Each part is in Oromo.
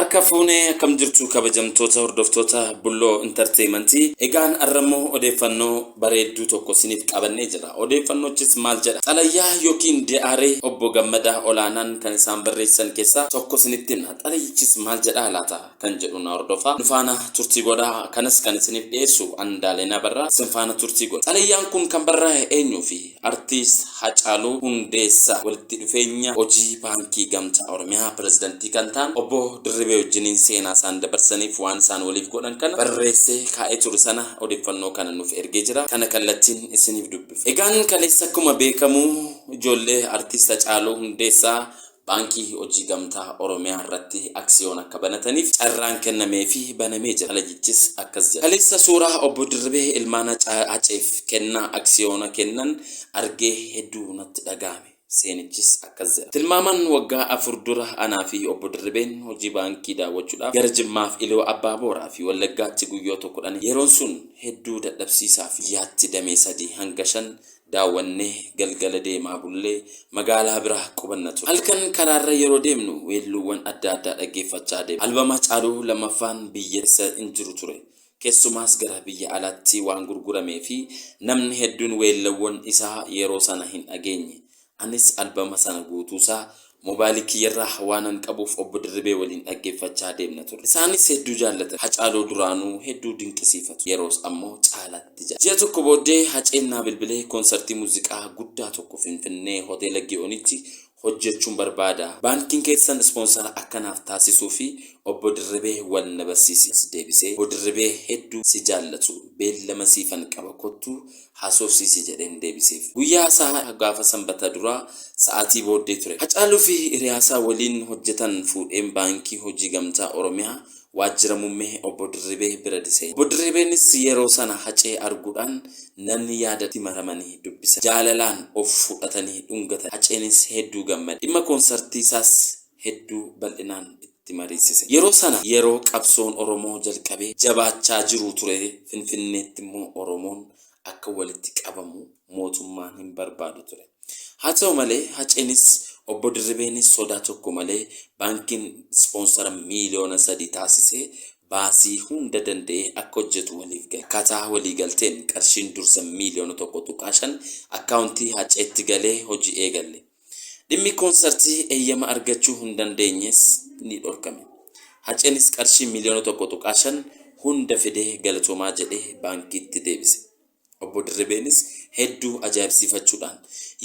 Harka fuunee akkam jirtu kabajamtoota hordoftoota Bulloo Intarteemantii. Egaan har'ammoo odeeffannoo bareedduu tokko isiniif qabannee jira. Odeeffannochis maal jedha? Xalayaa yookiin diyaaree obbo Gammadaa Olaanaan kan isaan barreessan keessaa tokko isinitti himna. Xalayichis maal jedhaa laata kan jedhu na hordofaa. Nu faana turtii godhaa. Kanas kan isiniif dhiyeessu Andaaleen Abarraa isin faana turtii godha. Xalayaan kun kan barraa'e eenyuu fi Artiist Hacaaluu Hundeessaa walitti dhufeenya hojii Baankii Gamtaa Oromiyaa Pirezidantii kan ta'an Obbo Dirribee wajjiniin seenaa isaan dabarsaniif waan isaan waliif godhan kana barreessee kaa'ee ture sana odeeffannoo kana nuuf ergee jira. Kana kallattiin isiniif dubbifna. Egaan kaleessa akkuma beekamu ijoollee Artiist Hacaaluu Hundeessaa Baankii Hojii Gamtaa Oromiyaa irratti aksiyoona akka banataniif carraan kennameefii banamee jira. Xalayichis akkas jedha. Kaleessa suuraa Obbo Dirribee ilmaan Haceef kennaa aksiyoona kennan argee hedduu natti dhaga'ame. Seenichis akkas jedha. Tilmaamaan waggaa 4 dura anaa fi Obbo Dirribeen hojii baankii daawwachuudhaaf gara Jimmaaf Iluu Abbaa Booraa fi Wallaggaatti guyyoota 10 yeroon sun hedduu dadhabsiisaa fi guyyaatti damee 3 hanga 5 daawwannee galgala deemaa bullee magaalaa bira qubanna ture. Halkan karaarra yeroo deemnu weelluuwwan adda addaa dhaggeeffachaa deemna. Albama Hacaaluu lammaffaan biyya keessa hin jiru ture. Keessumaas gara biyya alaatti waan gurguramee fi namni hedduun weellawwan isaa yeroo sana hin dhageenye. Anis albama sana guutuusaa Moobaayilii kiyyarraa waanan qabuuf Obbo Dirribee waliin dhaggeeffachaa deemna turre. Isaanis hedduu jaallatan. Hacaaluu duraanuu hedduu dinqisiifatu. Yeroos ammoo caalaatti jaallatan. Ji'a tokko booddee Haceen naa bilbilee koonsartii muuziqaa guddaa tokko Finfinnee Hoteela Giyoonitti hojjechuun barbaada. Baankiin keessan ispoonsara akka naaf taasisuu fi Obbo Dirribee wal na barsiisi. Deebisee, Obbo Dirribee hedduu si jaallatu. Beellama siifan qaba kottuu haasofsiisi jedheen deebiseef. Guyyaa isaa gaafa Sanbata duraa sa'aatii booddee ture. Hacaaluu fi hiriyaasaa waliin hojjetan fuudheen Baankii Hojii Gamtaa Oromiyaa Waajjira Mummee Obbo Dirribee bira seene. Obbo Dirribeenis yeroo sana Hacee arguudhaan nan yaadadha maramanii dubbisan. Jaalalaan of fudhatanii dhungatan. Haceenis hedduu gammade. Dhimma koonsartii isaas hedduu bal'inaan itti mariisise. Yeroo sana yeroo qabsoon Oromoo jalqabee jabaachaa jiru ture. Finfinneetti immoo Oromoon akka walitti qabamu mootummaan hin barbaadu ture. Haa ta'u malee Haceenis Obbo Dirribeenis sodaa tokko malee baankiin ispoonsara miiliyoona 3 taasisee baasii hunda danda'ee akka hojjetu waliif gale. Akkaataa waliigalteen qarshiin dursa miiliyoona 1.5 akkaawuntii Haceetti galee hojii eegalle. Dhimmi koonsartii eeyyama argachuu hin dandeenyes ni dhorkame. Haceenis qarshii miiliyoona 1.5 hunda fidee galatoomaa jedhee baankiitti deebise. Obbo Dirribeenis hedduu ajaa'ibsiifachuudhaan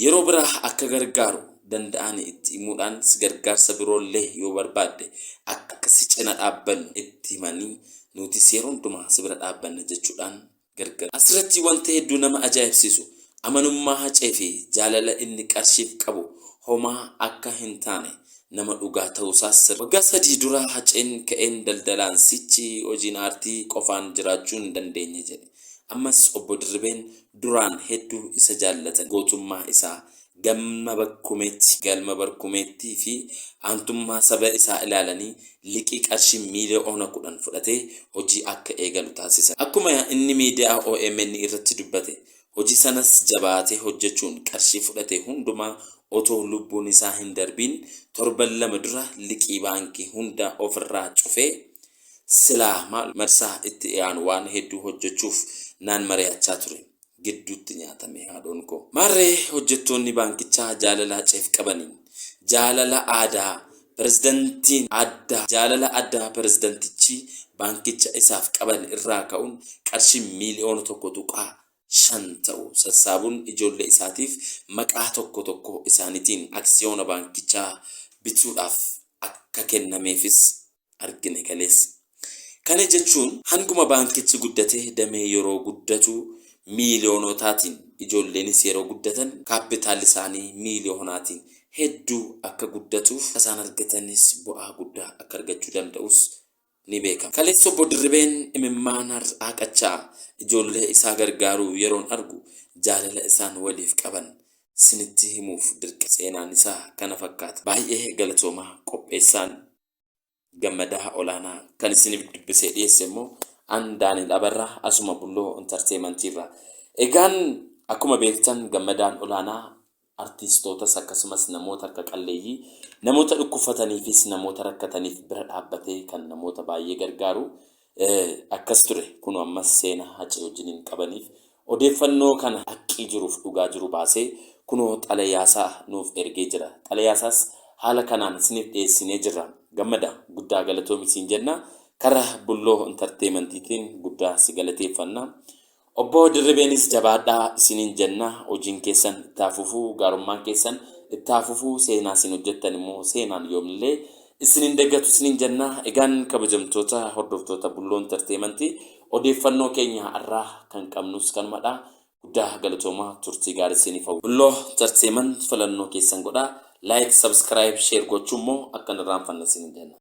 yeroo biraa akka gargaaru danda'ani itti himuudhaan si gargaarsa biroollee yoo barbaadde akka si cina dhaabbannu itti himanii nutis yeroo hundumaa si bira dhaabbanna jechuudhaan gargaru. Asirratti wanti hedduu nama ajaa'ibsiisu amanummaa Hacee fi jaalala inni qarshiif qabu homaa akka hin taane nama dhugaa ta'uusaas sirriitti. Waggaa 3 dura Haceen ka'een daldalaan sichi hojiin aartii qofaan jiraachuu hin dandeenye jedhe. Ammas Obbo Dirribeen duraan hedduu isa jaallatan gootummaa isaa Galma Barkumeetti, Galma Barkumeettii fi aantummaa saba isaa ilaalanii liqii qarshii miiliyoona 10 fudhatee hojii akka eegalu taasisan. Akkuma inni miidiyaa omn irratti dubbate, hojii sanas jabaatee hojjechuun qarshii fudhate hundumaa otoo lubbuun isaa hin darbiin torban 2 dura liqii baankii hunda ofirraa cufee silaa maal marsaa itti aanu waan hedduu hojjechuuf naan mari'achaa ture. gidduutti nyaatame haadhoon koo. Maarree hojjettoonni baankichaa jaalala Haceef qabaniin, jaalala aadaa pirezidantiin addaa jaalala addaa pirezidantichi baankicha isaaf qaban irraa ka'uun qarshii miiliyoona 1.5 ta'u sassaabuun ijoollee isaatiif maqaa tokko tokkoo isaaniitiin aksiyoona baankichaa bituudhaaf akka kennameefis argine kaleessa. Kana jechuun hanguma baankichi guddatee damee yeroo guddatu miiliyoonotaatiin ijoolleenis yeroo guddatan kaappitaalli isaanii miiliyoonaatiin hedduu akka guddatuuf isaan argatanis bu'aa guddaa akka argachuu danda'us ni beekama. Kaleessa Obbo Dirribeen imimmaan haqachaa ijoollee isaa gargaaruu yeroon argu jaalala isaan waliif qaban sinitti himuuf dirqame. Seenaan isaa kana fakkaata. Baay'ee galatoomaa qopheessaan Gammadaa Olaanaa kan isiniif dubbisee dhiyeesse immoo an Daaniil Abarraa asuma Bulloo Intarteemantiirraa. Egaan akkuma beektan Gammadaan Olaanaa Artiistootas akkasumas namoota harka qalleeyyii, namoota dhukkubfataniifis namoota rakkataniif bira dhaabbatee kan namoota baay'ee gargaaru akkas ture. Kunoo ammas seena Hacee wajjiniin qabaniif odeeffannoo kana haqqii jiruuf dhugaa jiru baasee kunoo xalayaasaa nuuf ergee jira. Xalayaasaas haala kanaan isiniif dhiyeessinee jirra. Gammada guddaa galatoomi siin jenna. Kara Bulloo Intarteemantiitiin guddaa si galateeffanna. Obbo Dirribeenis jabaadhaa isiniin jenna. Hojiin keessan itti haa fufu, gaarummaan keessan itti haa fufu, seenaa isin hojjettan immoo seenaan yoomillee isin hin dagatu isiniin jenna. Egaan kabajamtoota hordoftoota Bulloo Entertainment odeeffannoo keenya har'aa kan qabnus kanumadha. Guddaa galatoomaa turtii gaarii isiniif hawwa. Bulloo Entertainment filannoo keessan godhaa. Like, subscribe, share gochuu immoo akka hin irraanfanne isiniin jenna.